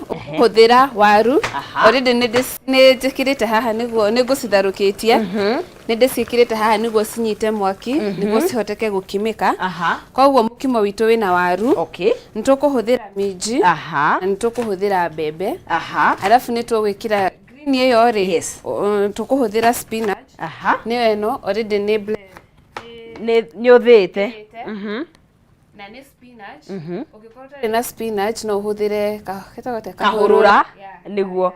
Hũthĩra waru. Aha. Already nĩ njĩkĩrĩte haha nĩguo nĩ ngũcitherũkĩtie. Nĩ ndĩciĩkĩrĩte haha nĩguo cinyite mwaki nĩguo cihoteke gũkimĩka. Aha. Koguo mũkimo witũ wĩna waru. Okay. Nĩ tũkũhũthĩra minji. Aha. Na nĩ tũkũhũthĩra mbembe. Aha. Arabu nĩ tũgwĩkĩra green ĩyo rĩ. Yes. Tũkũhũthĩra spinach. Aha. Nĩyo ĩno already nĩ blend. Nĩ ũthĩĩte. Na nĩ spinach. Ũngĩkorwo ũtarĩ na spinach no ũhũthĩre ketagwo atĩa? Kahũrũra. Yeah. Nĩguo.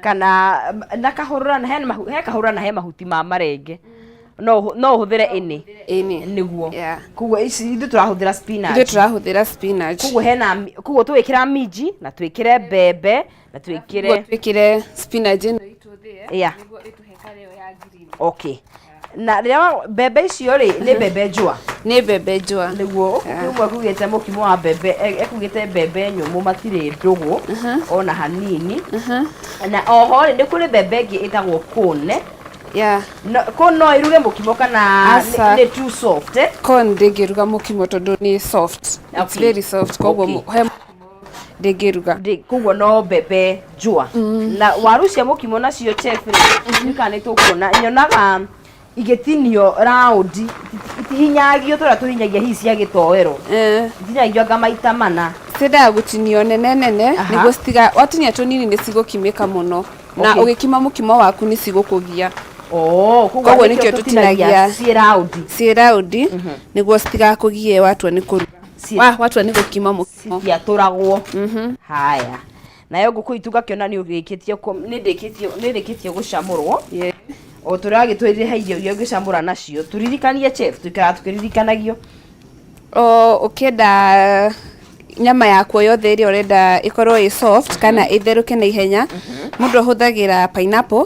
Kana na kahũrũra na he kahũrũra na he mahuti ma marenge. No ũhũthĩre ĩnĩ. Ĩnĩ. Nĩguo. Yeah. Koguo ici ithuĩ tũrahũthĩra spinach. Ithuĩ tũrahũthĩra spinach. Koguo hena koguo tũgwĩkĩra minji na twĩkĩre mbembe na twĩkĩre Nĩguo twĩkĩre spinach ĩno itũ thĩe nĩguo ĩtũhe colour ĩyo ya green. Okay. Na rĩrĩa mbembe icio rĩ nĩ mbembe njũa. Nĩ mbembe njũa. Nĩguo ũmwe ekugĩte mũkimo wa mbembe ekugĩte mbembe nyũmũ matirĩ ndũgũ ona hanini. Na oho rĩ nĩ kũrĩ mbembe ĩngĩ ĩtagwo corn. Yeah. No, corn no ĩruge mũkimo kana Aca. nĩ too soft eh? Corn ndĩngĩruga mũkimo tondũ nĩ soft. It's Okay. very soft koguo Okay. he mũkimo ndĩngĩruga. Koguo no mbembe njũa. Na waru cia mũkimo nacio chef rĩ, ndiũĩ kana nĩ tũkuona, nyonaga igĩtinio round, itihinyagio ta ũrĩa tũhinyagia hihi cia gĩtoero. Itinyagio anga maita mana. Ciendaga gũtinio nene nene nĩguo citiga, watinia tũnini nĩ cigũkimĩka mũno. Na ũgĩkima mũkimo waku nĩ cigũkũgia. Oh, Koguo koguo nĩkĩo nĩkĩo tũtinagia tũtinagia ciĩ round. Ciĩ round nĩguo citigakũgie watua nĩ kũruga. Watua nĩ gũkima mũkimo. Citiatũragwo. Haya. Nayo ngũkũ itũ ngakĩona nĩ ũrĩkĩtie nĩ ndĩkĩtie nĩ ĩrĩkĩtie gũcamũrwo. O tũrĩa wagĩtwĩrire he irio iria ũngĩcamũra nacio. Tũririkanie chef, tũikaraga tũkĩririkanagio. O ũkĩenda nyama yaku o yothe ĩrĩa ũrenda ĩkorwo ĩ soft kana ĩtherũke na ihenya, mũndũ ahũthagĩra pineapple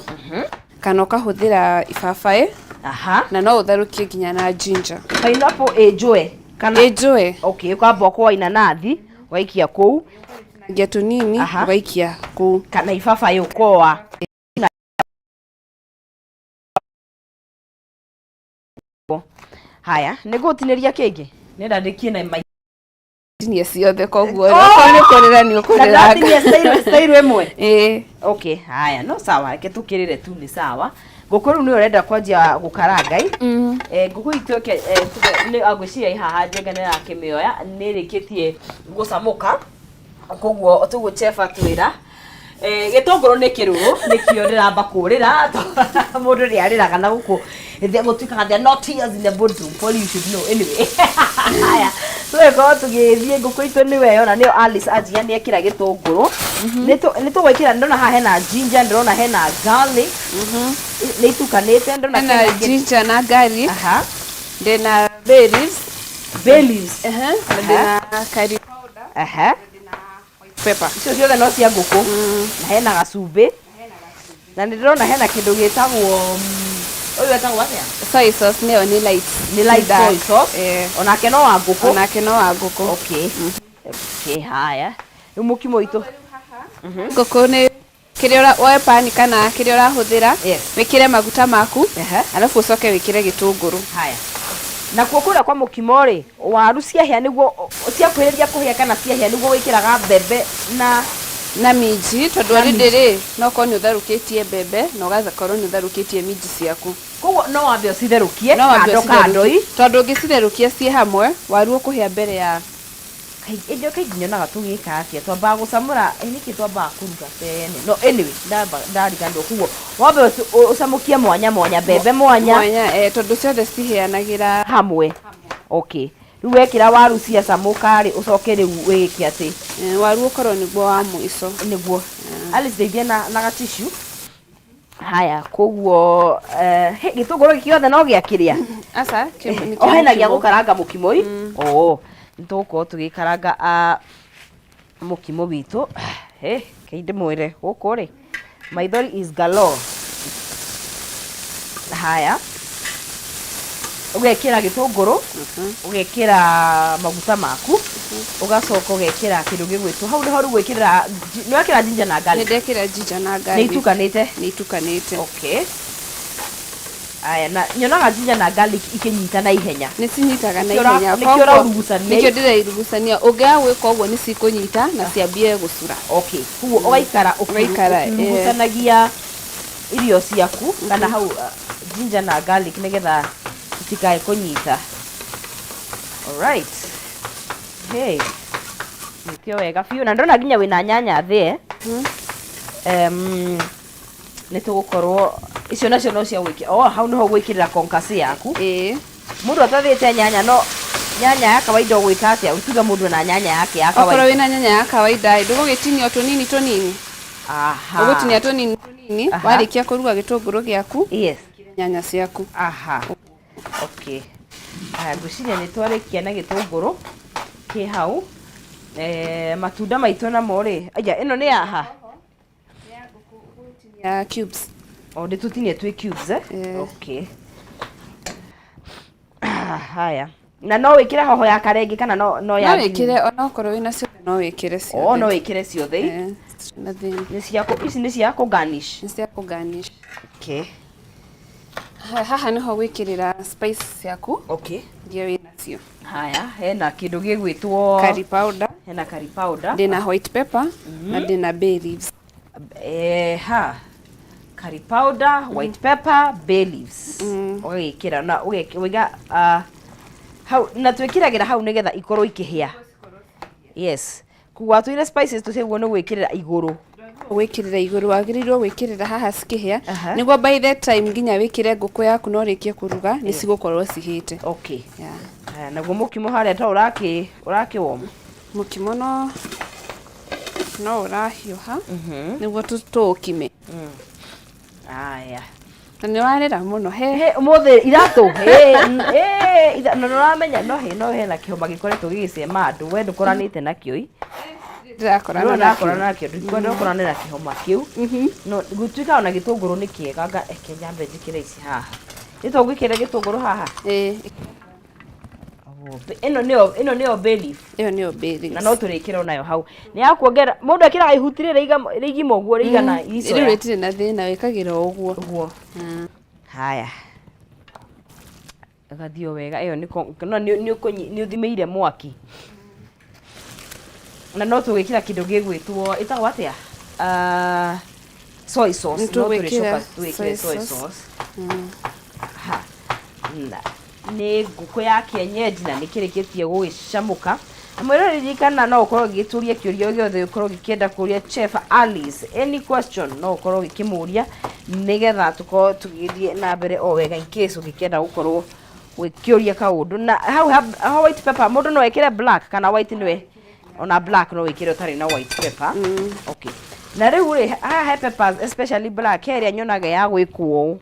kana ũkahũthĩra ibabaĩ. Aha. Na no ũtherũkie nginya na ginger. Pineapple ĩ njũe kana? Ĩ njũe. Okay, ũkamba ũkoa inanathi ũgaikia kũu. Ngia tũnini ũgaikia kũu. Kana ibabaĩ ũkoa. Haya, nĩ ngũtinĩria kĩngĩ? Nĩenda ndĩkie na mai. Tinia ciothe koguo okorwo nĩ kũrĩra nĩ Na ũkũrĩra. ndatinia style style ĩmwe. Ĩĩ. Okay, haya, no sawa, reke tũkĩrĩre tu nĩ sawa. Ngũkũ rĩu nĩyo ũrenda kwanjia gũkaranga ĩ. Ngũkũ itũ ĩke tuge nĩ ngwĩciria ĩ haha Njenga nĩ arakĩmĩoya nĩ ĩrĩkĩtie gũcamũka. Koguo tũguo chef atwĩra. Eh, gĩtũngũrũ nĩ kĩrũrũ nĩkĩo ndĩramba kũrĩra mũndũ nĩ arĩraga na gũkũ gũtuĩkaga there are no tears in the boardroom for you should know anyway. Haya, tũgĩkorwo tũgĩthiĩ ngũkũ itũ nĩwe yona nĩyo Alice anjia nĩ ekĩra gĩtũngũrũ. Nĩ tũgwĩkĩra ndĩrona haha hena ginger, ndĩrona hena garlic. Nĩ itukanĩte ndĩrona hena ginger na garlic. Aha. Ndĩna bay leaves. Bay leaves. Ehe, na ndĩna curry powder. Aha. Pepper. Icio ciothe no cia ngũkũ. Na hena gacumbĩ. Na nĩ ndĩrona hena kĩndũ gĩtagwo ũyũ etagwo atĩa? Soy sauce nĩyo nĩ light. Nĩ light Dark. Soy sauce. Eh. Onake no wa ngũkũ. Onake no wa ngũkũ. Okay. Okay, haya. Rĩu mũkimo witũ. Ngũkũ nĩ kĩrĩa woe pani kana kĩrĩa ũrahũthĩra. Yes. Wĩkĩre maguta maku. Ehe. Alafu ũcoke wĩkĩre gĩtũngũrũ. Haya. Nakuo kũrĩa kwa mũkimo rĩ, waru ciahĩa nĩguo ciakuhĩrĩria kũhĩa kana ciahĩa nĩguo wĩkĩraga mbembe na na minji tondũ Na already minji. rĩ no ũkorwo nĩ ũtherũkĩtie mbembe na ũgakorwo nĩ ũtherũkĩtie minji ciaku. Koguo no wambe ũcitherũkie No wambe kando kando ũcitherũkie i. tondũ ũngĩcitherũkia ciĩ hamwe waru ũkũhĩa mbere ya Kaingĩ kaingĩ nyonaga tũgĩka atĩa twambaga gũcamũra ĩ nĩkĩ twambaga kũruga tene no anyway ndamba ndariganĩrwo koguo wambe ũcamũkie mwanya mwanya mbembe mwanya. Mwanya eh, tondũ ciothe citihĩanagĩra hamwe. Okay, rĩu wekĩra waru ciacamũka rĩ ũcoke rĩu wĩke atĩ? Eh, waru ũkorwo nĩguo wa mũico. Nĩguo. Alice ndeithia na gatissue. Haya, koguo eh, he, gĩtũngũrũ gĩkĩ gĩothe no gĩa kĩrĩa? Aca, nĩ O kĩa hena gĩa mũkimo. gũkaranga mũkimo ĩ? Oo, nĩ tũgũkorwo tũgĩkaranga mũkimo witũ. Hĩ, kei ndĩmwĩre gũkũ rĩ, maithori is galore. Haya, ũgekĩra gĩtũngũrũ, ũgekĩra maguta maku, ũgacoka ũgekĩra kĩndũ gĩgwĩtwo, hau nĩho rĩu gwĩkĩrĩra, nĩ wekĩra ginger na Nĩ garlic? ndekĩra ginger na Nĩ garlic. itukanĩte? Nĩ itukanĩte. Okay. Aya, na nyonaga ginger na garlic ikinyita na ihenya. Nĩ cinyitaga na Nĩkĩo ũra- ihenya. nĩkĩo ũraurugucania. Nĩkĩo ndĩrairugucania. Ũngĩaga gwĩka ũguo nĩ cikũnyita na ciambie gũcura. Okay, koguo ũgaikara Ũgaikara, eh. ũkirugucanagia irio ciaku kana hau ginger na garlic nĩgetha itikae kũnyita. Alright. Hey. Nĩkĩo wega biũ na ndona nginya wĩna nyanya thĩe. Nĩ tũgũkorwo icio nacio no cia gwĩkĩra, oh, hau nĩho ũgwĩkĩrĩra konkasi yaku. Ĩĩ. Mũndũ atathĩte nyanya no nyanya ya kawaida ũgwĩka atĩa? Tuge mũndũ ena nyanya yake ya Okorwo kawaida. wĩna nyanya ya kawaida ĩ, ndũgũgĩtinia o tũnini tũnini? Aha. Ũgũtinia tũnini tũnini, Aha. warĩkia kũruga gĩtũngũrũ gĩaku, Yes. nyanya ciaku. Aha. Okay. Aya, ngwĩciria nĩ twarĩkia na gĩtũngũrũ kĩ hau. Matunda maitũ namo rĩ, aya, ĩno nĩ yaha? Ya cubes. O, nĩ tũtinie twĩ cubes, eh? Eh. Okay. Haya. Na no wĩkĩre hoho ya karenge kana no ya No wĩkĩre onokorwo wĩna ciothe, no wĩkĩre ciothe. O, no wĩkĩre ciothe. Eh, na thĩna. Nĩ cia kũ-, ici nĩ cia kũ garnish. Nĩ cia kũ garnish. Okay. Haha nĩho gwĩkĩrĩra spice ciaku. Okay. Iria wĩnacio. Haya, hena kĩndũ gĩgwĩtwo curry powder. Hena curry powder. Ndĩna white pepper na ndĩna bay leaves. Ha. Curry powder, white pepper, bay leaves. Ũgagĩkĩra na ũgekĩra, hau, na twĩkĩragĩra hau nĩgetha ikorwo ikĩhĩa. Yes. Koguo watũire spices tũcio nĩ gwĩkĩrĩra igũrũ. Gwĩkĩrĩra igũrũ, wagĩrĩirwo gwĩkĩrĩra haha cikĩhĩa. Aha. Nĩguo by the time nginya wĩkĩre ngũkũ yaku na ũrĩkie kũruga, nĩ cigũkorwo cihĩte. Okay. Yeah. Haya, naguo mũkimo harĩa ta ũrakĩ warm? Mũkimo no ũrahiũha. Nĩguo tũũkime. Haya. Na nĩ warĩra mũno. He. He, ũmũthĩ iratũ. He, he, na nĩ ũramenya, no he, no hena kĩhoma gĩkoretwo gĩgĩcema andũ, we ndũkoranĩte nakĩo i. Ndĩrakorana Ndĩrona nakĩo. Ndĩrakorana nakĩo, ndũkorane na kĩhoma kĩu. No, gũtuĩka ona gĩtũngũrũ nĩ kĩega, anga reke nyambe njĩkĩre ici haha. Nĩ to ngwĩkĩre gĩtũngũrũ haha? Ĩĩ. Ĩno nĩyo bay leaf. Ĩyo nĩyo bay leaf. Na no tũrĩkĩre onayo hau. Nĩ ya kuongerera, mũndũ ekĩraga ihuti rĩrĩ rĩigima ũguo rĩigana icoya. Rĩu rĩtirĩ na thĩna, wĩkagĩra o ũguo. Ũguo. Haya. Ĩgathiĩ o wega, ĩyo nĩ no nĩ ũthimĩire mwaki. Na no tũgĩkĩra kĩndũ gĩgwĩtwo, ĩtagwo atĩa? Soy sauce. Nĩ No tũgwĩkĩra tũrĩcoka twĩkĩre soy soy sauce. sauce. Ha. Na nĩ ngũkũ ya kienyeji na nĩ kĩrĩkĩtie gũgĩcamũka. Na mwĩroreri ririkana no ũkorwo ũgĩtũria kĩũria gĩothe ũkorwo ũgĩkĩenda kũria Chef Alice, any question no ũkorwo ũgĩkĩmũria nĩgetha tũkorwo tũgĩthiĩ na mbere o wega in case ũngĩkĩenda gũkorwo ũgĩkĩũria kaũndũ. Na hau ha white pepper mũndũ no ekĩre black kana white nĩwe ona black no wĩkĩre ũtarĩ na white pepper. Okay. Na rĩu rĩ, haha he peppers especially black, he ĩrĩa nyonaga ya gwĩkwo ũũ.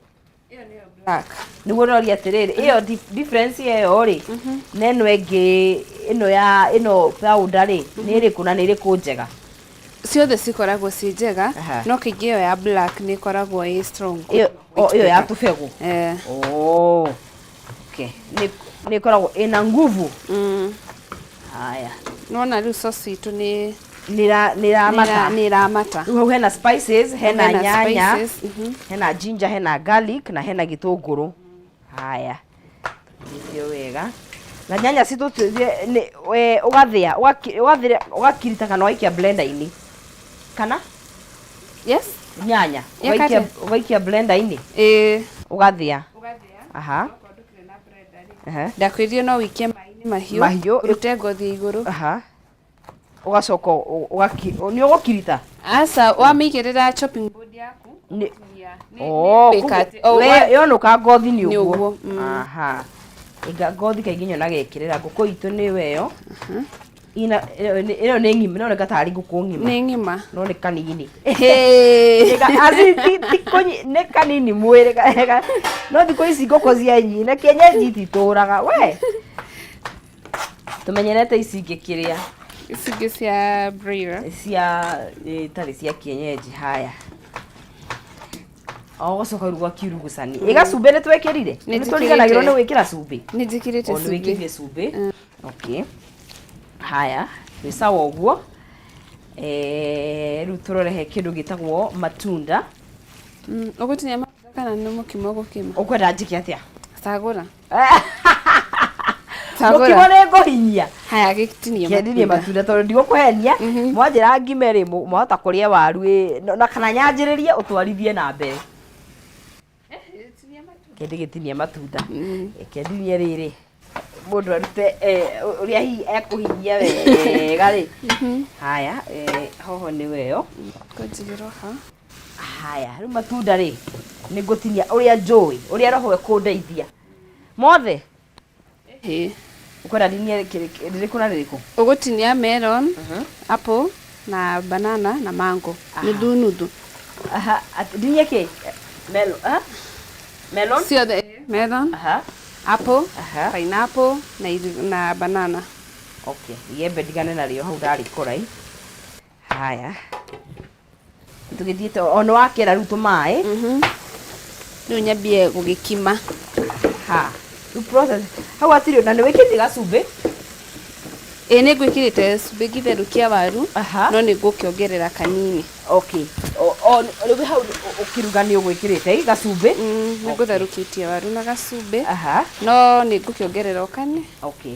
Black. Nĩguo ndoria atĩrĩrĩ, ĩyo difference ĩyo rĩ, na ĩno ĩngĩ, ĩno ya, ĩno powder rĩ, nĩ ĩrĩkũ na nĩ ĩrĩkũ njega? Ciothe cikoragwo ciĩ njega, Aha. no kaingĩ ĩyo ya black nĩ ĩkoragwo ĩ strong. Ĩyo, o, ĩyo ya tũbegũ. Eh. Oh. Okay. Nĩ ĩkoragwo ĩna nguvu. Haya. Nĩwona rĩu sauce itũ nĩ Nĩ ĩramata. Nĩ ĩramata. Rĩu hau hena spices, hena Hena nyanya, spices, hena ginger, hena garlic na hena gĩtũngũrũ. Haya. Nĩcio wega. Na nyanya citũ nĩ, we, ũgathĩa, ũgathĩa, ũgakirita kana ũgaikia blender-inĩ. Kana? Yes. Nyanya. Ĩka Ũgaikia, atĩa? ũgaikia blender-inĩ. Ĩĩ. Ũgathĩa. Ũgathĩa. Aha. Aha. Ndakwĩrire no ũikie maĩ-inĩ mahiũ. Mahiũ. Ũrute ngothi igũrũ. Aha. Ũgacoka nĩ ũgũkirita? Aca, wamĩigĩrĩra chopping board yaku. Nĩ Nĩ Oh, nĩ koguo kwĩka atĩ, oh, we yonũka ngothi nĩ Nĩ ũguo. ũguo, Aha. Ĩnga ngothi kaingĩ nyonaga ĩkĩrĩra ngũkũ itũ nĩ weyo. Ina, ĩno nĩ ng'ima, ĩroneka tarĩ ngũkũ ng'ima. Nĩ ng'ima. No nĩ kanini. Hey. Ĩga, as in, ti, ti kũnyi, nĩ kanini mwĩrĩ, ga, no thikũ ici ngũkũ cia nyina, kienyeji ititũraga, we. Tũmenyerete ici ingĩ kĩrĩa. Ici ingĩ cia broiler. Cia, itarĩ cia kienyeji, haya. O gũcoka rĩu gwakiurugucania. Ĩga cumbĩ nĩ twĩkĩrire? Nĩ Nĩ tũriganagĩrwo nĩ njĩkĩrĩte. gwĩkĩra cumbĩ? Nĩ njĩkĩrĩte O, nĩ cumbĩ. wĩkĩrire cumbĩ. Okay. Haya, twĩ sawa ũguo. Rĩu tũrore he kĩndũ gĩtagwo matunda. Ũgũtinia matunda kana Kana nĩ mũkimo gũkima? Ũkwenda njĩke atĩa? Cagũra. Mũkimo nĩ ngũhinyia. Haya gĩtinie Kĩendirie matunda tondũ ndigũkũhenia. Mwanjĩra ngime rĩ, mwahota kũrĩa waru ĩ na kana nyanjĩrĩrie ũtwarithie na mbere. Kĩndĩ gĩtinie matunda. Reke ndinie rĩrĩ. Mũndũ arute ũrĩa hihi ekũhinyia wega rĩ. Haya, hoho nĩyo ĩyo. Kũnjigĩrwo ha. Haya, rĩu matunda rĩ, nĩ ngũtinia ũrĩa njũĩ, ũrĩa roho ĩkũndeithia. Mothe? Ĩĩ. Ũkwenda ndinie rĩrĩkũ na rĩrĩkũ? Ũgũtinia melon, apple na banana na mango. Nuthu nuthu. Aha, ndinie kĩ? Melon, aha. Melon? Ciothe, melon, apple, pineapple na, na banana. Okay, iembe ndigane narĩo hau ndarĩkora. Haya. Tũgĩthiĩte o nĩ wakĩra rĩu tũmaĩ. Rĩu nyambie gũgĩkima. Ha. Rĩu process hau hatirĩ na nĩ wĩkĩrĩte gacumbĩ? Ĩĩ nĩ ngwĩkĩrĩte cumbĩ ngĩtherũkia waru, no nĩ ngũkĩongerera kanini. Okay. O rĩu hau ũkĩruga nĩ ũgwĩkĩrĩte gacumbĩ? Nĩ ngũtherũkĩtie waru na gacumbĩ, no nĩ ngũkĩongerera o kanini. Okay.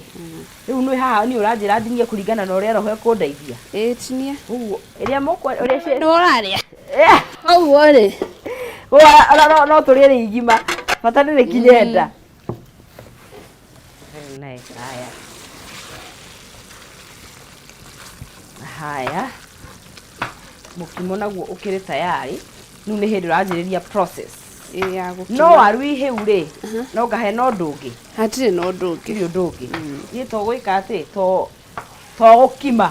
Rĩu nĩ haha niĩ ũranjĩra ndinie kũringana na ũrĩa roho ĩkũndeithia. Ĩĩ tinia. Ũguo ĩrĩa mũkwa ũrĩa cia. Nĩ ũrarĩa. Ũguo rĩ. Ũguo no tũrĩe rĩ igima. Bata nĩ rĩkinye nda. Very nice. Haya. Haya. Mũkimo naguo ũkĩrĩ tayari. Rĩu nĩ hĩndĩ ũranjĩrĩria process. Ĩĩ ya gũkima. No waru ihĩu rĩ, no ngahe na ũndũ ũngĩ. Hatirĩ na ũndũ ũngĩ. Hatirĩ ũndũ ũngĩ. Niĩ to gwĩka atĩ, to to gũkima.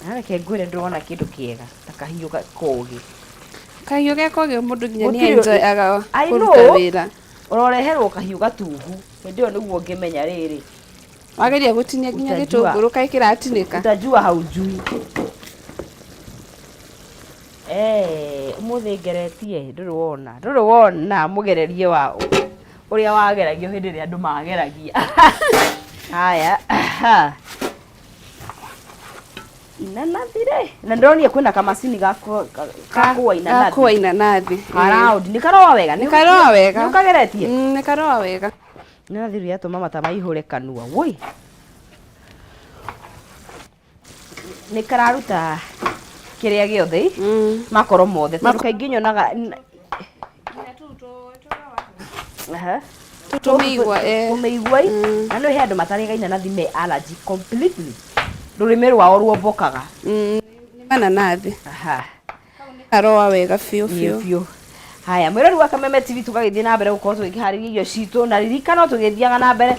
Na reke ngwĩre ndĩrona kĩndũ kĩega ta kahiũ kogĩ. Kahiũ ge kogĩ mũndũ nginya nĩ Gũtirĩ- enjoyaga I kũruta know. wĩra. Ũroreherwo kahiũ gatuhu. Hĩndĩ ĩyo nĩguo ũngĩmenya rĩrĩ. Wageria gũtinia nginya Utajua. gĩtũngũrũ kaĩ kĩratinĩka. Utajua haujui. Eh, ũmũthĩ ngeretie ndũrĩ wona ndũrĩ wona mũgererie wa ũrĩa wageragio hĩndĩ ĩrĩa andũ mageragia. Haya. Inanathi rĩ, na ndĩronire kwĩna kamacini ga kũa inanathi. Ga kũa inanathi. Ka round. Nĩ karoa wega? Nĩ karoa wega. Nĩ ũkageretie? Nĩ karoa wega. Inanathi rĩu rĩatũma mata maihũre kanua. Woi. Nĩ kararuta kĩrĩa gĩothe makoro mothe tondũ kaingĩ nyonaga Aha. Tũmĩigua eh. Tũmĩigua na nĩ he andũ matarĩaga inanathi me allergy completely. Rũrĩmĩ rwao ruombokaga. Nĩ mananathi. Aha. Karoa wega biũ biũ. Biũ. Haya, mwĩrori wa Kameme TV tũgagĩthiĩ na mbere gũkorwo tũgĩkĩharĩria irio citũ na ririkana tũgĩthiaga na mbere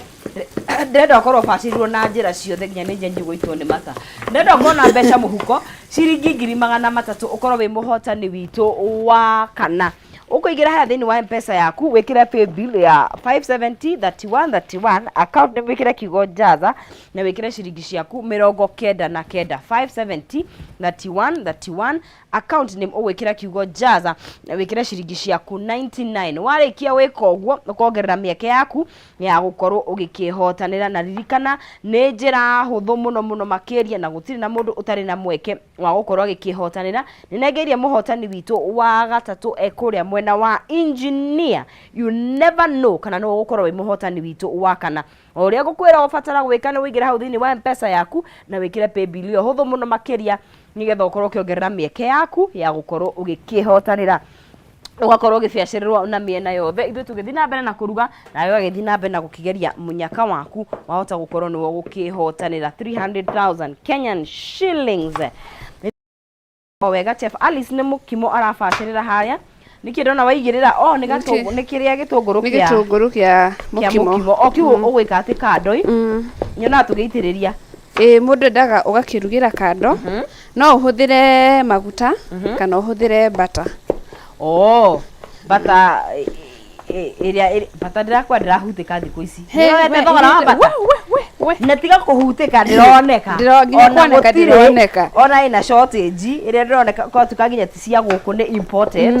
ndĩrenda ũkorwo ũbacĩrĩirwo na njĩra ciothe nginya nĩ njanji gũitwo nĩ mata. Ndĩrenda ũkorwo na mbeca mũhuko ciringi 300,000 ũkorwo wĩ mũhotani witũ wa kana. Ũkũingĩra haria thĩinĩ wa M-Pesa yaku wĩkĩre paybill ya 570 31 31 account name wĩkĩre kiugo Jaza na wĩkĩre ciringi ciaku 99 570 31 31 account name ũgwĩkĩra kiugo Jaza na wĩkĩre ciringi ciaku 99. Warĩkia gwĩka ũguo ũkongerera mĩeke yaku ya gũkorwo ũgĩkĩhotanĩra na ririkana nĩ njĩra hũthũ mũno mũno makĩria na gũtirĩ na mũndũ ũtarĩ na mweke wa gũkorwo agĩkĩhotanĩra. Nĩnengereirie mũhotani witũ wa gatatũ e kũrĩa mwena wa engineer. You never know kana nĩwe ũgũkorwo wĩ mũhotani witũ wa kana. O ũrĩa ngũkwĩra ũbatara gwĩka nĩ ũingĩre hau thĩinĩ wa M-Pesa yaku na wĩkĩre paybill ĩyo hũthũ mũno makĩria nĩgetha ũkorwo ũkĩongerera mĩeke yaku ya gũkorwo ũgĩkĩhotanĩra. Ũgakorwo ũgĩbĩacĩrĩrwo na mĩena yothe. Ithuĩ tũgĩthiĩ na mbere na kũruga nawe ũgagĩthiĩ na mbere na gũkĩgeria mũnyaka waku wahota gũkorwo nĩwe ũgũkĩhotanĩra 300,000 Kenyan shillings. O wega Chef Alice nĩ mũkimo arabacĩrĩra harĩa. Nĩkĩ ndona waigĩrĩra? Oh, nĩ gatũngũ, nĩ kĩrĩa gĩtũngũrũ Nĩ kĩa gĩtũngũrũ kĩa kĩa mũkimo. mũkimo. O kĩu ũgwĩka atĩ kando ĩ? Nyonaga tũgĩitĩrĩria. Ĩĩ mũndũ endaga ũgakĩrugĩra kando. No ũhũthĩre maguta kana ũhũthĩre butter. Oh, butter ĩrĩa butter ndĩrakwa ndĩrahutĩka thikũ ici. He, Nĩwonete we, thogora wa we, butter? we, we, we. Na tiga kũhutĩka ndĩroneka. Nginya Ona kuoneka gũtirĩ, ndĩroneka. Ona ĩna shortage ĩrĩa ndĩroneka kwa tuka nginya ti cia gũkũ nĩ imported.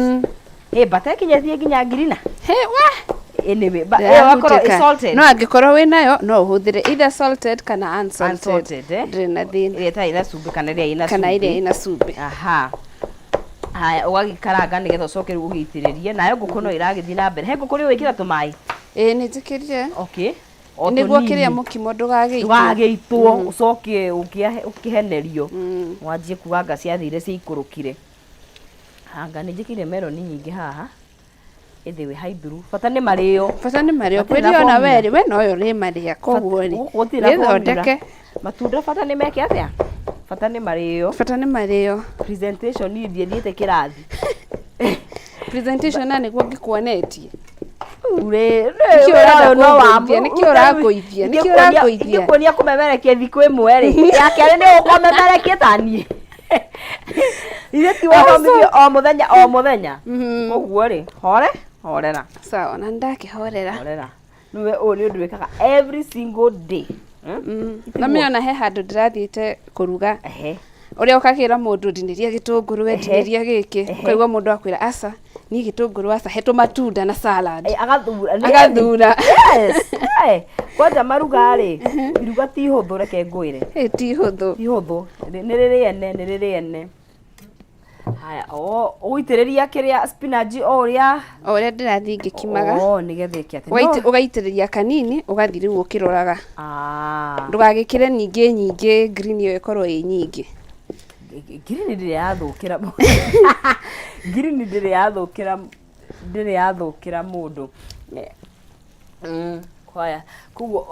Ĩ butter ĩkinyĩtie nginya ngiri na. He, we. Anyway, ĩyo ĩgakorwo ĩ salted. No angĩkorwo wĩnayo no ũhũthĩre either salted kana unsalted. Unsalted, eh? Ndĩrĩ na thĩna. Ĩrĩa ĩtarĩ na cumbĩ kana ĩrĩa ĩna Kana cumbĩ. ĩrĩa ĩna cumbĩ. Aha. Haya, ũgagĩkaranga nĩgetha ũcoke rĩu ũgĩitĩrĩrie. Nayo ngũkũ no ĩragĩthiĩ na mbere. He ngũkũ rĩu wĩkĩra tũmaĩ? Ĩĩ, nĩ njĩkĩrire. Okay. O Nĩguo tũnini. kĩrĩa mũkimo ndũgagĩitwo. Ndũgagĩitwo, ũcoke ũkĩhenerio. Wanjie kuga anga ciathire ciaikũrũkire. Anga nĩ njĩkĩrire meroni nyingĩ haha. Ĩthĩ wĩ haithuru. Bata nĩ marĩo. Bata nĩ marĩo. Matirĩ na Kwĩrĩ ona formula. werĩ, we noyo ũrĩmarĩa koguo rĩ. Gũkũ gũtirĩ na formula. Gĩthondeke. Matunda bata nĩ meke atĩa? Bata nĩ marĩo. Bata nĩ marĩo. Presentation niĩ ndiathiĩte kĩrathi. Presentation na nĩguo ngĩkuonetie. Rĩ, Nĩkĩ ũrenda ũyũ no wa kũngũithia? Nĩkĩ ũrangũithia? Nĩkĩ ũrangũithia? Ingĩkuonia kũmemerekia thikũ ĩmwe rĩ, ya kerĩ nĩ ũkũmemerekia ta niĩ. Ithuĩ ti wothomithio o mũthenya o mũthenya. Koguo rĩ, hore, horera. Sawa, na nĩndakĩhorera. Horera. Nĩwe ũyũ nĩ ũndũ wĩkaga every single day. Namenya ona he handũ ndĩrathiĩte kũruga. Ehe. Ũrĩa ũkagĩra mũndũ ndinĩria gĩtũngũrũ, we ndinĩria gĩkĩ. Ũkaigua mũndũ akwĩra aca, niĩ gĩtũngũrũ aca, he tũmatunda na salad. Eh, agathura. Agathura. Yes. Eh, kwanja maruga rĩ, iruga ti hũthũ reke ngwĩre. Ĩ ti hũthũ. Ti hũthũ. Nĩ rĩrĩ ene, nĩ rĩrĩ ene. Haya, o ũitĩrĩria kĩrĩa spinach o ũrĩa O ũrĩa ndĩrathiĩ ngĩkimaga. O nĩgetha ĩke atĩ. Ũgaitĩrĩria kanini, ũgathiĩ rĩu ũkĩroraga. Ah. Ndũgagĩkĩre ningĩ nyingĩ green ĩyo ĩkorwo ĩ nyingĩ. Green ndĩrĩ yathũkĩra. Green ndĩrĩ yathũkĩra, ndĩrĩ yathũkĩra mũndũ. Haya, koguo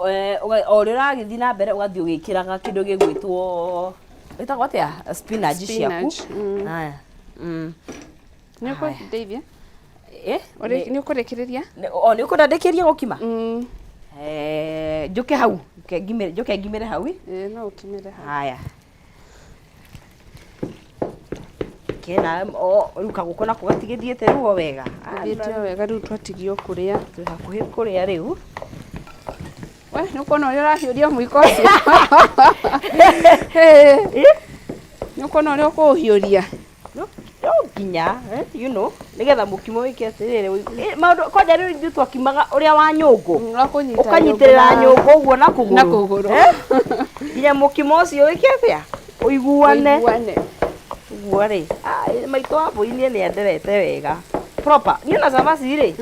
o ũrĩa ũragĩthiĩ na mbere ũgathiĩ ũgĩkĩraga kĩndũ gĩgwĩtwo ĩtagwo atĩa? Spinach ciaku. Spinach. Haya. Nĩ ũkũndeithia? Eh? Nĩ ũkũrĩkĩrĩria? O nĩ ũkwenda ndĩkĩrie gũkima? Eh, njũke hau, njũke ngimĩre hau. Ĩĩ, no ũkimĩre hau. Haya. Kena o rĩu kagũkũ nako gatigĩthiĩte rĩu o wega. Gathiĩte o wega rĩu twatigio kũrĩa. Twĩ hakuhĩ kũrĩa rĩu. We, nĩ ũkuona ũrĩa ũrahiũria mũiko ũcio? Nĩ ũkuona ũrĩa ũkũũhiũria? No nginya, you know, nĩgetha mũkimo wĩke atĩrĩrĩ, maũndũ kwanja rĩu ithuĩ twakimaga ũrĩa wa nyũngũ. Ũkanyitĩrĩra nyũngũ ũguo na kũgũrũ. Na kũgũrũ. Nginya mũkimo ũcio wĩke atĩa? Ũiguane. Ũiguane. Ũguo rĩ, maitũ wa mbũi niĩ nĩ anderete wega. Proper. Niĩ na cabaci rĩ,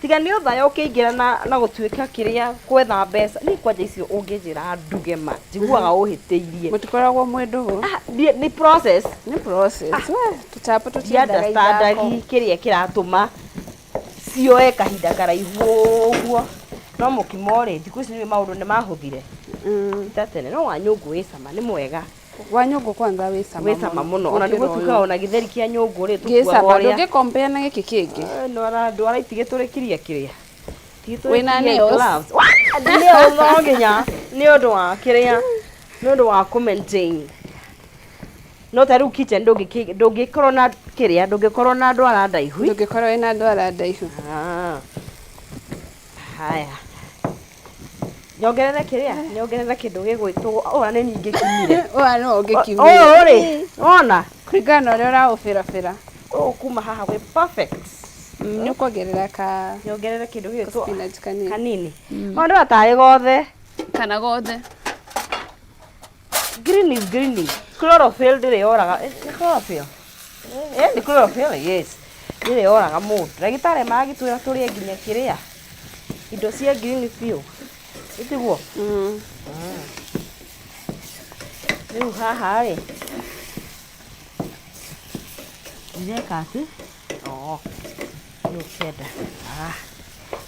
tiga nĩ ũthaya ũkĩingĩra na gũtuĩka kĩrĩa gwetha mbeca. Niĩ kwanja icio ũngĩnjĩra nduge ma, njiguaga ũhĩtĩirie. Mũtikoragwo mwĩ ndũgũ? Nĩ process. Nĩ process. We, tũchapo tũtiendaga ithako. Ndiunderstandagi kĩrĩa kĩratũma cioe kahinda karaihu ũguo. No mũkimo rĩ, thikũ ici nĩ maũndũ nĩ mahũthire. Ta tene, no wa nyũngũ wĩ cama, nĩ mwega. Wa nyũngũ kwanza wĩ cama Wĩ cama mũno. Ona nĩguo tukaga ona gĩtheri kĩa nyũngũ rĩ, Gĩ tũkuaga cama, ũrĩa. ndũngĩ compare na gĩkĩ kĩngĩ. Ndwara itigĩtũrĩkirie kĩrĩa. Wĩna nails? Gloves. Nails no nginya nĩ ũndũ wa kĩrĩa, nĩ ũndũ wa kũ maintain. No ta rĩu kitchen ndũngĩkorwo na kĩrĩa, ndũngĩkorwo na ndwara ndaihu. Ndũngĩkorwo wĩna ndwara ndaihu. Haya. Nyongerere kĩrĩa? Nyongerere kĩndũ gĩgwĩtwo, ũra nĩ niĩ ingĩkimire. Ũra no ũngĩkimire. Ũyũ rĩ, wona? Kũringana na ũrĩa ũraũbĩrabĩra. Ũyũ kuma haha wĩ perfect. Nĩ ũkuongerera ka Nyongerere kĩndũ gĩgwĩtwo spinach kanini. Kanini. Maũndũ matarĩ gothe. Kana gothe. Green is green. Chlorophyll ndĩrĩ yoraga. Nĩ chlorophyll? Nĩ chlorophyll, yes. Ndĩrĩ yoraga mũndũ. Ndagĩtarĩ maragĩtwĩra tũrĩe nginya kĩrĩa. Indo cia green biũ. Ĩtiguo? Rĩu haha rĩ, ndĩreka atĩ, nĩ ũkĩenda.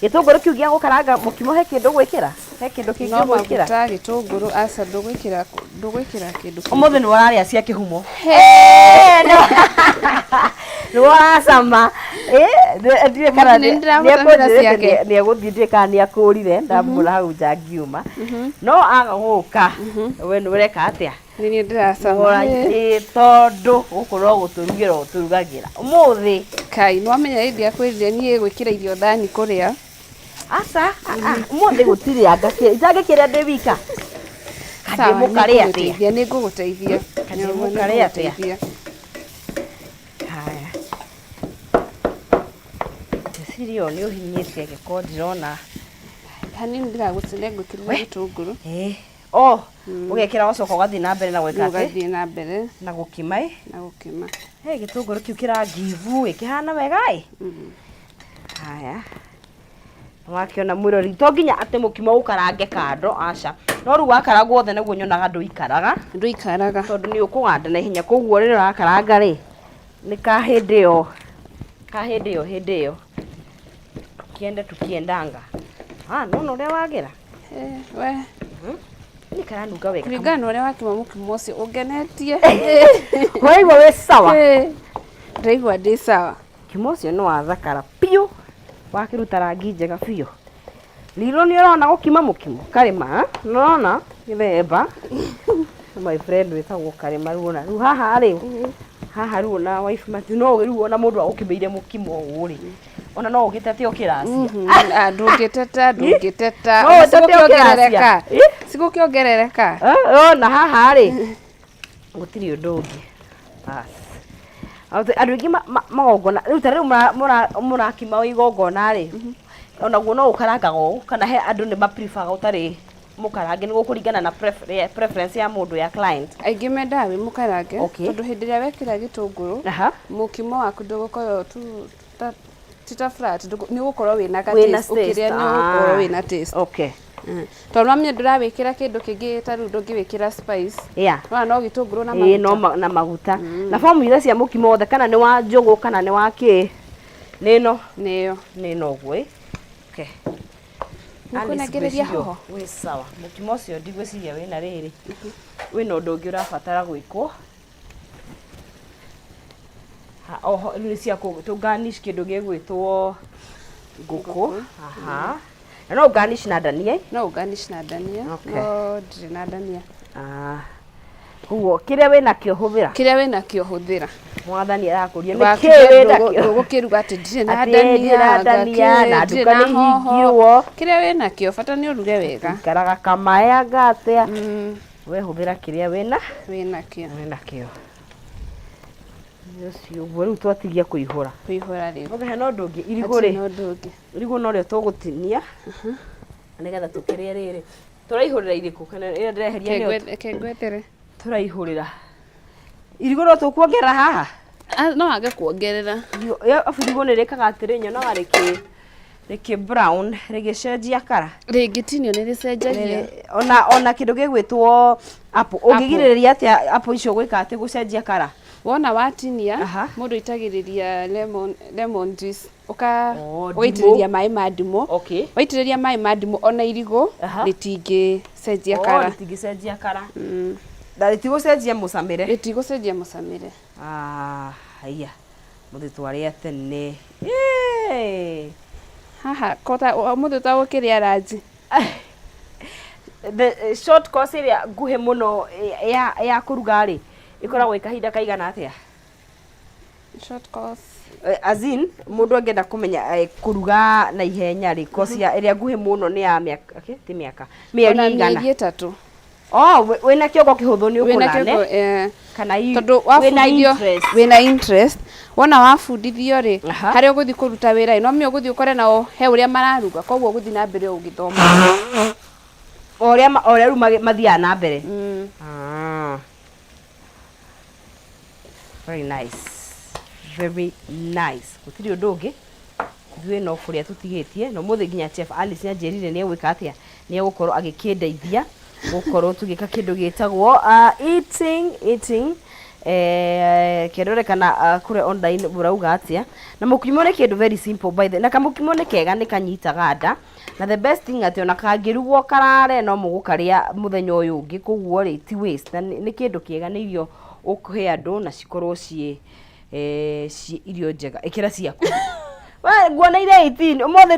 Gĩtũngũrũ kĩu gĩa gũkaranga mũkimo he kĩndũ gwĩkĩra? He kĩndũ kĩngĩ No ũgwĩkĩra? maguta, gĩtũngũrũ, aca ndũgwĩkĩra kĩndũ kĩngĩ. Ũmũthĩ nĩ ũrarĩa cia kĩhumo. Nĩ ũracama. Ndiũĩ kana Ũmũthĩ nĩ ndĩramũcamĩra ciake. nĩ egũthiĩ, ndiũĩ kana nĩ akũrire, ndamũra hau nja ngiuma. No aga gũka, we nĩ ũreka atĩa? Nĩ niĩ ndĩracama. Ĩĩ, tondũ gũkũ no gũtũrugĩra ũtũrugagĩra. Ũmũthĩ. Kai, nĩ wamenya hĩndĩ ya kwĩrire niĩ gwĩkĩra irio thani kũrĩa. Aca, ũmũthĩ gũtirĩ anga itangĩkĩrĩa ndĩ wika. Sawa, Kandi mũkarĩa atĩa? nĩ ngũgũteithia. Kandi mũkarĩa atĩa? Haya. Ngwĩciria ũyũ nĩ ũhinyĩte angĩkorwo ndĩrona. Hanini ndĩragũcine ngwĩkĩrĩra gĩtũngũrũ. Ĩĩ. Oh, ũgekĩra ũgacoka ũgathiĩ na mbere na gwĩka Rĩu atĩ? ũgathiĩ na mbere Na gũkima ĩ. Na gũkima. Hey, gĩtũngũrũ kĩu kĩrangivu ĩ, kĩhana wega ĩ. Haya. Wakĩona mwĩrori, to nginya atĩ mũkimo ũkarange kando, aca. No rĩu wakarangwo wothe nĩguo nyonaga ndũikaraga. Ndũikaraga. Tondũ nĩ ũkũganda na ihenya, koguo rĩrĩa ũrakaranga rĩ, nĩ ka hĩndĩ ĩyo, ka hĩndĩ ĩyo hĩndĩ ĩyo. Tukiende tukiendanga. Ah, nona ũrĩa wagĩra? Eh, we. Nĩ karanunga wega. Kũringana na ũrĩa wakima mũkimo ũcio ũngenetie. Waigua wĩ sawa? Eh, ndaigua ndĩ sawa. Mũkimo ũcio nĩ wathakara biũ, wakĩruta rangi njega biũ. Lilo nĩ ũrona gũkima mũkimo? Karĩma, nĩ ũrona gĩthemba? My friend wĩtagwo Karĩma rĩu ona rĩu haha rĩ, haha rĩu ona wife Matthew no rĩu ona mũndũ agũkimĩire mũkimo ũũ rĩ, ona no ũgĩtete ũkĩracia. Ah, ndũngĩteta, ndũngĩteta. No ũtete Cigũkĩongerereka. ũkĩracia. Ĩ? Cigũkĩongerereka. Eh, ona haha rĩ, gũtirĩ ũndũ ũngĩ. Bas. Andũ aingĩ magongona rĩu ta rĩu mũrakima wĩ igongona rĩ, onaguo no ũkarangaga ũũ kana he andũ nĩ ma prefer ũtarĩ mũkarange, nĩ gũkũringana na preference ya mũndũ, ya client. Aingĩ mendaga wĩ mũkarange tondũ hĩndĩ ĩrĩa wekĩra gĩtũngũrũ, mũkimo waku ndũgũkorwo tu ta ti ta flat, nĩ ũgũkorwo wĩna ka Wĩna taste, ũkĩrĩa taste. Nĩ ũgũkorwo wĩna taste. Tondũ wamenya ndũrawĩkĩra kĩndũ kĩngĩ, ta rĩu ndũngĩwĩkĩra spice. Wona no gĩtũngũrũ na Ĩĩ, no maguta. na maguta na formula cia mũkimo wothe, kana nĩ wa njũgũ kana nĩ wa kĩ, nĩ ĩno. Nĩyo. Nĩ ĩno ũguo ĩ. Okay. Nĩkũnengereria hoho. Wĩ sawa, mũkimo ũcio ndigwĩciria wĩna rĩrĩ, wĩna ũndũ ũngĩ ũrabatara gwĩkwo. Ha, oho rĩu nĩ cia tũ garnish kĩndũ gĩgwĩtwo ngũkũ. Aha. Na no garnish na ndania. No garnish na ndania. No ndirĩ na ndania. Ah. Koguo kĩrĩa wĩnakĩo hũthĩra. Kĩrĩa wĩnakĩo hũthĩra. Mwathani arakũria nĩ Ndũgakiuge kĩĩ wĩnakĩo. Ndũgũkĩruga atĩ ndirĩ na Atĩ ndirĩ ndania, na ndania, ngakĩ, na ndirĩ nduka na nĩ hoho. ihingirwo. Kĩrĩa wĩnakĩo bata nĩ ũruge wega. Ikaraga kamaĩ anga atĩa. We hũthĩra kĩrĩa wĩna Wĩnakĩo. Wĩnakĩo. Nĩ ũcio ũguo rĩu twatigia kũihũra. Kũihũra rĩu. Okay, hena ũndũ ũngĩ, irigũ Hatirĩ rĩ. na ũndũ ũngĩ. Irigũ norĩo tũgũtinia nĩgetha tũkĩrĩe rĩrĩ. Tũraihũrĩra irĩkũ kana ĩrĩa ndĩreheria nĩyo? Reke ngwethere. Tũraihũrĩra. Irigũ no tũkuongerera haha? Ah, no age kuongerera. Abu irigũ nĩ rĩkaga atĩrĩ, nyonaga rĩkĩ brown, rĩgĩcenjia kara. Rĩngĩtinio nĩ rĩcenjagia. Ona kĩndũ gĩgwĩtwo apple, ũngĩgirĩrĩria atĩa apple icio gwĩka atĩ gũcenjia kara? Wona watinia, mũndũ aitagĩrĩria lemon juice. Ũka Oh, ndimũ. Ũgaitĩrĩria maĩ ma ndimũ. Waitĩrĩria maĩ ma ndimũ ona irigũ rĩtingĩcenjia Oh, kara. Rĩtingĩcenjia kara. Na rĩtigũcenjia mũcamĩre. Rĩtigũcenjia mũcamĩre. Ah, haiya. Mũthĩ twarĩa tene. Ĩĩ. Haha kota ũmũthĩ ũtagũkĩrĩa ranji. The short course ĩrĩa nguhĩ mũno ya kũruga rĩ, ĩkoragwo ĩ kahinda kaigana atĩa? Short course. As in, mũndũ angĩenda kũmenya kũruga na ihenya rĩ, course ya ĩrĩa nguhĩ mũno nĩ ya mĩaka, okay, ti mĩaka, mĩeri Ona igana? Mĩeri 3. Oh, wĩna kĩongo kĩhũthũ nĩ Wĩna ũkũrane. kĩongo, Kana tondũ wĩna wabundithio interest. Wĩna interest. Wona wabundithio rĩ, harĩa ũgũthiĩ kũruta wĩra rĩ, no menya ũgũthiĩ ũkore nao he ũrĩa mararuga, koguo ũgũthiĩ na mbere ũgĩthoma. O ũrĩa o ũrĩa rĩu mathiaga na mbere. Very nice. Very nice. Gũtirĩ ũndũ ũngĩ. Ithuĩ no kũrĩa tũtigĩtie. Na ũmũthĩ nginya Chef Alice nĩanjĩrire nĩ egwĩka atĩa? Nĩ egũkorwo agĩkĩndeithia gũkorwo tũgĩka kĩndũ gĩtagwo eating, eating. Kĩndore kana kũrĩa online mũrauga atĩa. Na mũkimo nĩ kĩndũ very simple by the, na kamũkimo nĩ kega, nĩ kanyitaga nda. Na the best thing atĩ ona kangĩrugwo karare no mũgũkarĩa mũthenya ũyũ ũngĩ, koguo rĩ ti waste. Na nĩ kĩndũ kĩega, nĩ irio ũkũhe andũ na cikorwo ciĩ irio njega. Ĩkĩra ciaku. We nguoneire 18 ũmũthĩ,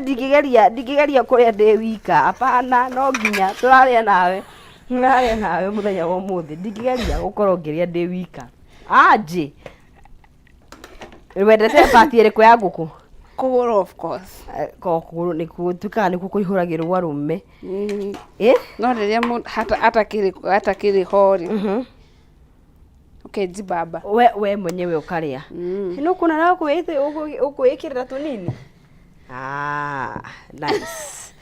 ndingĩgeria kũrĩa ndĩ wika, hapana, no nginya tũrarĩa nawe, tũrarĩa nawe mũthenya wa ũmũthĩ, ndingĩgeria gũkorwo ngĩrĩa ndĩ wika. Anjĩ wendete part ĩrĩkũ ya ngũkũ? Kũgũrũ, of course. Ko kũgũrũ nĩkuo tuĩkaga nĩkuo kũihũragĩrwo arũme. No rĩrĩa atakĩrĩ ho rĩ, ũkenjibamba. We mwenyewe ũkarĩa. Nĩ ũkuona na ũkwĩĩkĩrĩra tũnini. Ah, nice.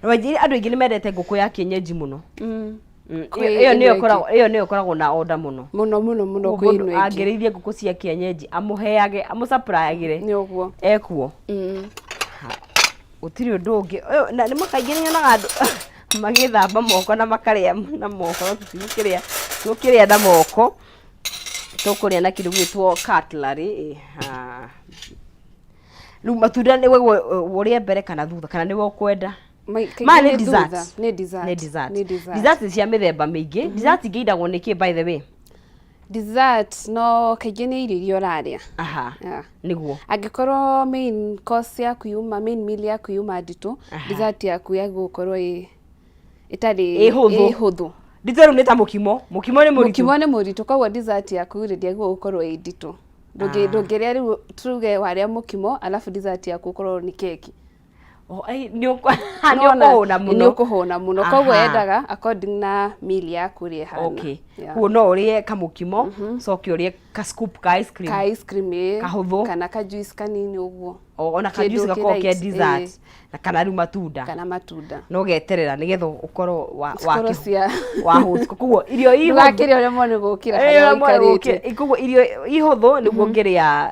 Wanjiri, andũ aingĩ nĩ mendete ngũkũ ya kienyeji mũno. Kwĩ Ĩyo nĩyo ĩno ĩngĩ. ĩkoragwo, ĩyo nĩyo ĩkoragwo na order mũno. Mũno mũno mũno Koguo kwĩ mũndũ ĩno ĩngĩ. angĩrĩithia ngũkũ cia kienyeji amũheage, amũsupplyagĩre Nĩ ũguo. ekuo. Gũtirĩ ũndũ ũngĩ. Ũyũ na nĩ kaingĩ nĩ nyonaga andũ magĩthamba moko na makarĩa na moko, no tũtigũkĩrĩa, tũkĩrĩa na moko, tũkũrĩa na kĩndũ gĩgwĩtwo cutlery. Rĩu matunda nĩ ũrĩe mbere kana thutha kana nĩwe ũkwenda? Kaingĩ Maya nĩ nĩ dessert. thutha. Nĩ dessert. Nĩ dessert. Nĩ dessert. Dessert nĩ cia mĩthemba mĩingĩ. Dessert ingĩ indagwo nĩkĩ by the way? Dessert no kaingĩ nĩ irio iria ũrarĩa. Aha. Yeah. Nĩguo. Angĩkorwo main course yaku yuma, main meal yaku yuma nditũ, dessert yaku yagĩrĩirwo gũkorwo ĩ ĩtarĩ Ĩ hũthũ. ĩ hũthũ. Nditũ rĩu nĩ ta mũkimo. Mũkimo nĩ mũritũ. Mũkimo nĩ mũritũ koguo dessert yaku rĩ ndĩagĩrĩirwo gũkorwo ĩ nditũ. Ndũngĩrĩa rĩu tuge warĩa mũkimo alafu dessert yaku ũkorwo nĩ keki. Oh, ai, nĩ ũkũhũna mũno. Nĩ ũkũhũna mũno. Koguo Aha. yendaga according na meal yaku ũrĩa ĩhana. Okay. Yeah. Koguo no ũrĩe kamũkimo, ũcoke ũrĩe ka scoop ka ice cream. Ka ice cream ĩ. Kahũthũ. Kana ka juice kanini ũguo. Ona ka Kĩndũ juice gakoragwo ke kĩ light, dessert. ĩ. Na kana rĩu matunda. Kana matunda. No geterera nĩgetha ũkorwo wa Cikorwo cia wahũtu. Koguo irio ihũthũ. Ndũgakĩrĩe ũremwo nĩ gũkĩra harĩa ũikarĩte. Koguo irio ihũthũ nĩguo ũngĩrĩa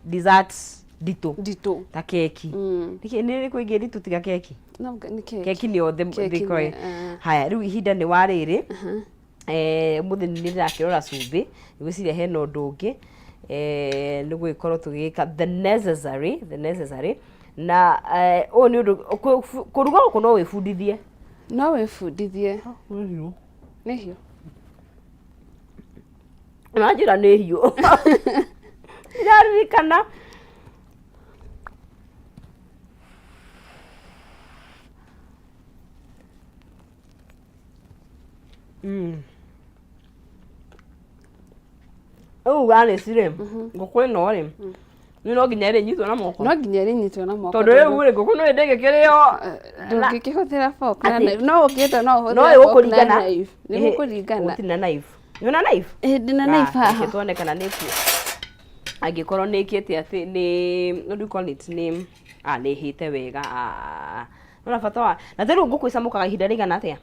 dessert nditũ. Nditũ. Ta keki. Nĩkĩ nĩ ĩrĩkũ ĩngĩ nditũ tiga keki? No, nĩ keki. Keki nĩyo Keki thĩko nĩ, eh. Haya, rĩu ihinda nĩ wa rĩrĩ. Ũmũthĩ nĩ ndĩrakĩrora cumbĩ, ngwĩciria hena ũndũ ũngĩ nĩ gũgĩkorwo tũgĩka the necessary, the necessary. Na ũyũ nĩ ũndũ, kũruga gũkũ no wĩbundithie. No wĩbundithie. Nĩ hiũ. Ũranjĩra nĩ hiũ. Ndĩraririkana. Rĩu Alice rĩ, ngũkũ ĩno rĩ, nĩ no nginya ĩrĩnyitwo na moko? No nginya ĩrĩnyitwo na moko. Tondũ rĩu rĩ, ngũkũ no ndĩngĩkĩrĩo Ndũngĩkĩhũthĩra fork na knife. No ũngĩenda no ũhũthĩre No fork na ĩgũkũringana. knife. Nĩ gũkũringana. Gũtirĩ na knife. Nĩ na knife? Ĩ ndĩna knife haha. Reke tuone kana nĩ kuo. Angĩkorwo nĩ ĩkĩte atĩ nĩ, what do you call it, nĩ, ah nĩ ĩhĩte wega. Ah, nĩ bata wa, na ta rĩu ngũkũ ĩcamũkaga ihinda rĩigana atĩa?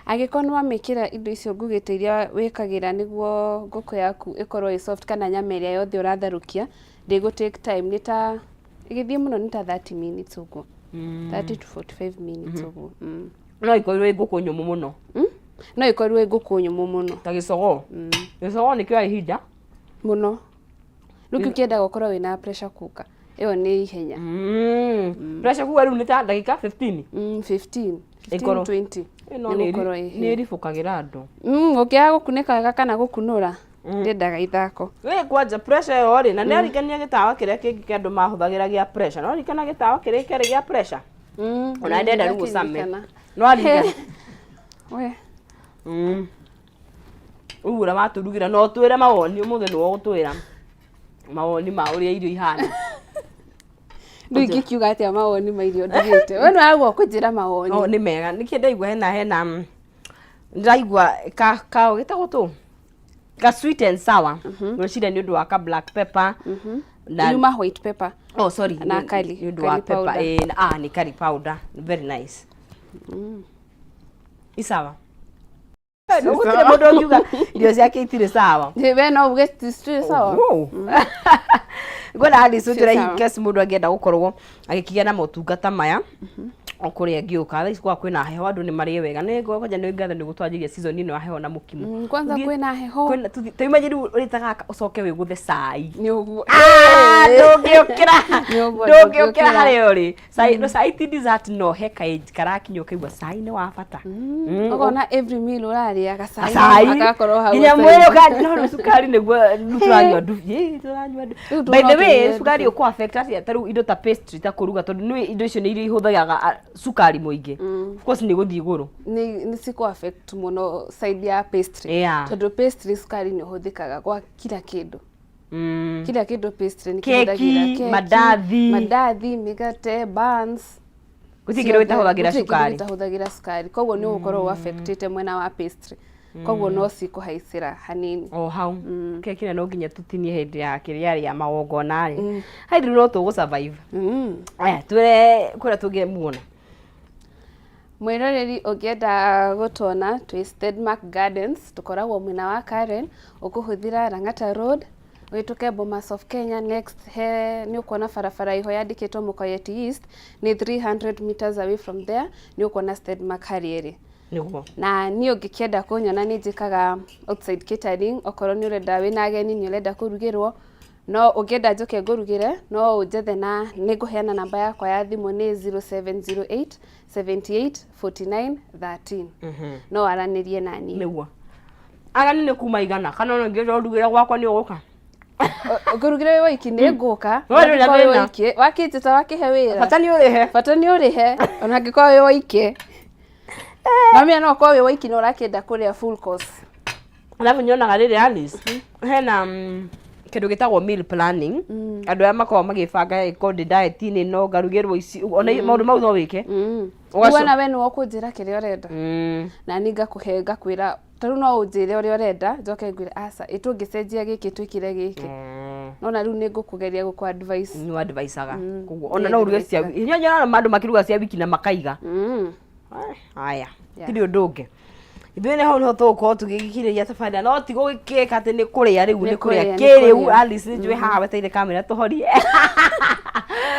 Angĩkorwo nĩ wamĩkĩra indo icio ngugĩte iria wĩkagĩra nĩguo ngũkũ yaku ĩkorwo ĩ soft kana nyama ĩrĩa yothe ũratherũkia, ndĩgũ take time nĩ ta, ĩgĩthiĩ mũno nĩ ta 30 minutes ũguo, 30 to 45 minutes ũguo. No ĩkorirwo ĩ ngũkũ nyũmũ mũno. No ĩkorirwo ĩ ngũkũ nyũmũ mũno. Ta gĩcogoo. Gĩcogoo nĩ kĩoyaga ihinda. Mũno. Rĩu kĩu kĩendaga ũkorwo wĩna pressure cooker. Ĩyo nĩ ihenya. Pressure cooker rĩu nĩ ta ndagĩka 15? 15. Ĩkorwo. 15, 20. Ĩno Nĩ gũkorwo ĩhĩte. nĩ ĩribũkagĩra andũ. Ũngĩaga gũkunĩka wega kana gũkunũra, ndĩendaga ithako. We kwanja pressure ĩyo rĩ, na nĩ aririkania gĩtawa kĩrĩa kĩngĩ kĩa andũ mahũthagĩra gĩa pressure. No ririkana gĩtawa kĩrĩa kĩarĩ gĩa pressure? Ona ndenda rĩu ũcame. No aririkana. We. Rĩu ũrĩa watũrugĩra no ũtwĩre mawoni ũmũthĩ nĩwe ũgũtwĩra mawoni ma ũrĩa irio ihana. Rĩu ingĩkiuga atĩa mawoni ma irio ndugĩte? We nĩwe wagwo kũnjĩra mawoni. No nĩ mega. Nĩkĩ ndaigua hena hena ndĩraigua ka ka gĩtagwo tũ ka sweet and sour. Ngwĩciria nĩ ũndũ wa ka black pepper. Na yuma white pepper. Oh sorry. Na curry. Nĩ ũndũ wa pepper. Eh, ah nĩ curry powder. Very nice. Isawa. Gũtirĩ mũndũ ũngiuga irio ciake itirĩ sawa. We no uge citirĩ sawa. Ngwenda Alice ũnjĩre in case mũndũ angĩenda gũkorwo agĩkĩgĩa na motungata maya o kũrĩa angĩũka thaa ici kwa kwĩna heho andũ nĩ marĩe wega nĩ kwanja nĩ ngatho nĩ gũtwanjĩria season ĩno ya heho na mũkimo. Kwanza kwĩna heho. Tũimagine rĩu ũrĩte gaka ũcoke wĩgũthe cai. Nĩ ũguo. Ndũngĩũkĩra ndũngĩũkĩra harĩa ũrĩ. Cai no cai ti dessert no he kaĩnji karakinya ũkaigua cai nĩ wa bata. Ũkona every meal ũrarĩa gacai Cai gakorwo hau. Nginya mwĩrĩ ũka no rĩu cukari nĩguo rĩu tũranyua ndubi. Ĩ tũranyua ndubi. By the way cukari ũkũ affect atĩa ta rĩu indo ta pastry ta kũruga tondũ nĩ indo icio nĩ irio ihũthagĩra cukari mũingĩ. Of course nĩ gũthiĩ igũrũ. Nĩ cikũ affect mũno side ya pastry. Tondũ pastry cukari nĩ ũhũthĩkaga gwa kila kĩndũ. Kila kĩndũ pastry nĩ kĩhũthagĩra. Keki, mandathi. Mandathi, mĩgate, buns. Gũtirĩ kĩndũ gĩtahũthagĩra cukari. Gũtirĩ kĩndũ gĩtahũthagĩra cukari. Koguo nĩ ũgũkorwo ũ affect mwena wa pastry. Koguo no cikũhaicĩra hanini. O hau. Keki na no nginya tũtinie hĩndĩ ya kĩrĩa rĩa magongona rĩ. Hai rĩu no tũgũ survive. Aya, twĩre kũrĩa tũngĩmuona. Mwĩroreri, ũngĩenda gũtuona, twĩ Stedmark Gardens, tũkoragwo mwena wa Karen. Ũkũhũthĩra Lang'ata Road, ũhĩtũke Bomas of Kenya, next he nĩ ũkuona barabara ĩho yandĩkĩtwo Mũkoyeti East, nĩ 300 meters away from there nĩ ũkuona Stedmark harĩa ĩrĩ. Na niĩ ũngĩkĩenda kũnyona, nĩ njĩkaga outside catering. Okorwo nĩ ũrenda, wĩna ageni, nĩ ũrenda kũrugĩrwo, no ũngĩenda njũke ngũrugĩre, no ũnjethe na nĩ ngũheana namba yakwa ya thimũ, nĩ 0708 78 49 13. No aranĩrie na niĩ. Nĩguo agani nĩ kuma igana kana ona ngĩenda ũrugĩre gwakwa, nĩ ũgũka? Ngũrugĩre wĩ waiki, nĩ ngũka. We ndũrĩ na Angĩkorwo wĩ thĩna. waiki, wakĩnjĩta, wakĩhe wĩra. Bata nĩ ũrĩhe. Bata nĩ ũrĩhe, ona angĩkorwo wĩ waiki. Mamia, no ũkorwo wĩ waiki na ũrakĩenda kũrĩa full course. Alafu nyonaga rĩrĩ, Alice, hena kĩndũ gĩtagwo meal planning. Andũ arĩa makoragwo magĩbanga, ĩkorwo ndĩ diet-inĩ, no ngarugĩrwo ici, ona maũndũ mau no wĩke. Wona we nĩwe ũkũnjĩra kĩrĩa ũrenda na niĩ ngakũhe, ngakwĩra. Tarĩu no ũnjĩre ũrĩa ũrenda, njoke ngwĩre, aca, ĩ tũngĩcenjia gĩkĩ, twĩkĩre gĩkĩ. Nona rĩu nĩ ngũkũgeria gũkũ advice. Nĩ adviceaga. Koguo Nĩ ona no ũruge cia adviceaga. nyonaga andũ makĩruga cia wiki na makaiga. Haya. Tirĩ ũndũ ũngĩ, ithuĩ nĩ hau nĩho tũgũkorwo tũgĩgĩkirĩria tabarĩra, no ti gũgĩkĩka atĩ nĩ kũrĩa rĩu, nĩ Nĩ kũrĩa kũrĩa, nĩ kĩrĩu. kũrĩa. Alice, nĩ njũĩ haha weteire kamera tũhorie.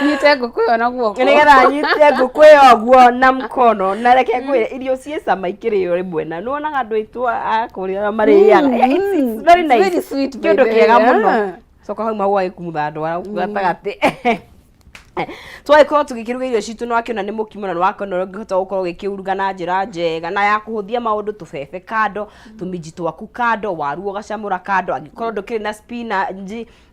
Nyite ngũkũ ĩyo na guoko. Nĩgetha nyite ngũkũ ĩyo ũguo na mkono, na reke ngwĩre, irio ciĩ cama ikĩrĩo rĩmwe, na nĩwonaga andũ aitũ a kũrĩa ũrĩa marĩaga. It's very It's nice. very sweet, by kĩndũ the way. kĩega mũno. Coka hau mau agĩkumutha ndwara gatagatĩ, twagĩkorwo tũgĩkĩruga irio citũ, nĩ wakĩona nĩ mũkimo, na nĩ wakĩona ũrĩa ũngĩhota gũkorwo ũgĩkĩũruga na njĩra njega na ya kũhũthia maũndũ. Tũbebe kando, tũminji twaku kando, waru ũgacamũra kando. Angĩkorwo ndũkĩrĩ na spinach,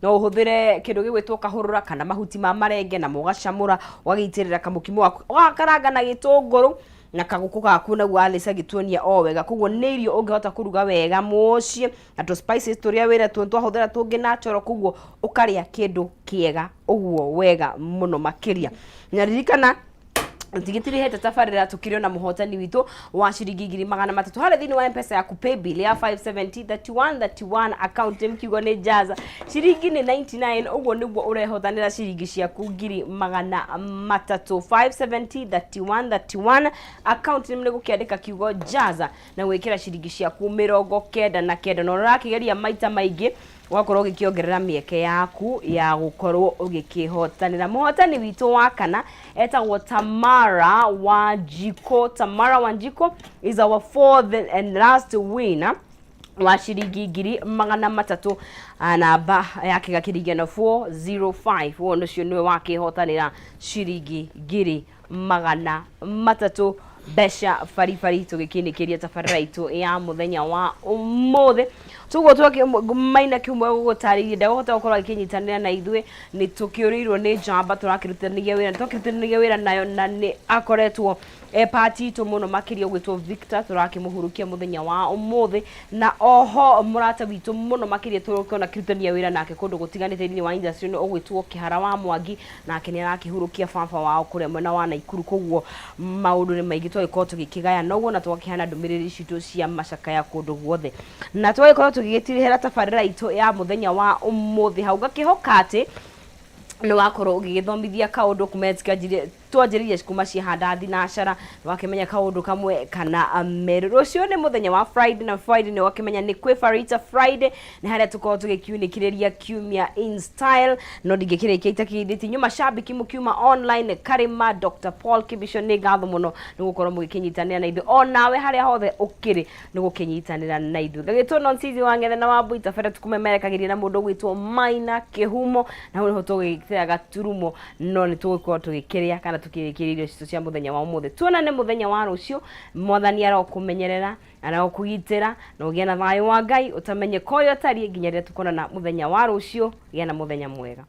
no ũhũthĩre kĩndũ gĩgwĩtwo kahũrũra kana mahuti ma marenge, na mũgacamũra, ũgagĩitĩrĩra kamũkimo waku, ũgakaranga na gĩtũngũrũ na kagũkũ gaku. Naguo Alice agĩtuonia o wega. Koguo nĩ irio ũngĩhota kũruga wega mũciĩ na tũ spices tũrĩa wĩra tuo twahũthĩra tũngĩ natural, koguo ũkarĩa kĩndũ kĩega ũguo wega mũno makĩria. Na ririkana, tigĩtirihĩte tabarĩra, tũkĩrĩ ona mũhotani witũ wa ciringi 300,000 harĩa thĩinĩ wa Mpesa yaku, paybill ya 570 31 31, account name kiugo nĩ Jaza, ciringi nĩ 99. Ũguo nĩguo ũrehotanĩra ciringi ciaku 300,000. 570 31 31, account name nĩ gũkĩandĩka kiugo Jaza na gwĩkĩra ciringi ciaku 99, na ũrakĩgeria maita maingĩ, ũgakorwo ũgĩkĩongerera mĩeke yaku ya gũkorwo ũgĩkĩhotanĩra. Mũhotani witũ wa kana etagwo Tamara Wanjiko. Tamara Wanjiko is our fourth and last winner wa ciringi 300,000. Namba yake gakĩringana 405. Ũyũ ũcio nĩwe wakĩhotanĩra ciringi 300,000, mbeca baribari. Tũgĩkĩnĩkĩria tabarĩra itũ ya mũthenya wa ũmũthĩ tuguo, twaki Maina kiumwe gũgũtarĩirie ndagũhota gũkorwo agĩkĩnyitanĩra na ithuĩ. Nĩ tũkĩũrĩirwo nĩ njamba tũrakĩrutithania wĩra, twakĩrutithania wĩra nayo, na nĩ akoretwo e pati itũ mũno makĩria, ũgwĩtwo Victor, tũrakĩmũhurukia mũthenya wa ũmũthĩ. Na oho mũrata witũ mũno makĩria tũrokona kĩrutithania wĩra nake kũndũ gũtiganĩte thĩinĩ wa industry nĩ ũgwĩtwo Kĩhara wa Mwangi, nake nĩ arakĩhurukia baba wao kũrĩa mwena wa Naikuru. Koguo maũndũ nĩ maingĩ twagĩkorwo tũgĩkĩgaya noguo, na twakĩheana ndũmĩrĩri citũ cia macakaya kũndũ guothe, na twagĩkorwo tũgĩgĩtirihĩra tabarĩra itũ ya mũthenya wa ũmũthĩ hau. Ngakĩhoka atĩ nĩ wakorwo ũgĩgĩthomithia kaũndũ kuma twanjĩrĩirie kuma ciahanda thinacara, wakĩmenya kaũndũ kamwe kana merĩ. Rũciũ nĩ mũthenya wa Friday, na Friday nĩ wakĩmenya nĩ kwĩ Farita Friday, nĩ harĩa tũkorwo tũgĩkiunĩkĩrĩria kiumia in style. No ndingĩkĩrĩkia itakĩgeithĩtie inyuĩ macambĩki mũkiuma online. Karĩma Dr Paul Kibico, nĩ ngatho mũno nĩ gũkorwo mũgĩkĩnyitanĩra na ithuĩ, onawe harĩa hothe ũkĩrĩ nĩ gũkĩnyitanĩra na ithuĩ. Ngagĩtwo Nonsizi wa Ng'ethe na Wambui Tabere, tũkũmemerekagĩria na mũndũ ũgwĩtwo Maina Kĩhumo, na hau nĩho tũgĩkĩra gaturumo, no nĩ tũgũkorwo tũgĩkĩrĩa kana tũkĩrĩkĩria irio citũ cia mũthenya wa ũmũthĩ. Tuonane mũthenya wa rũciũ. Mwathani arokũmenyerera, arokũgitĩra, na ũgĩe na thayũ wa Ngai ũtamenye ko ũrĩa ũtariĩ nginya rĩrĩa tũkonana mũthenya wa rũciũ. Gĩa na mũthenya mwega.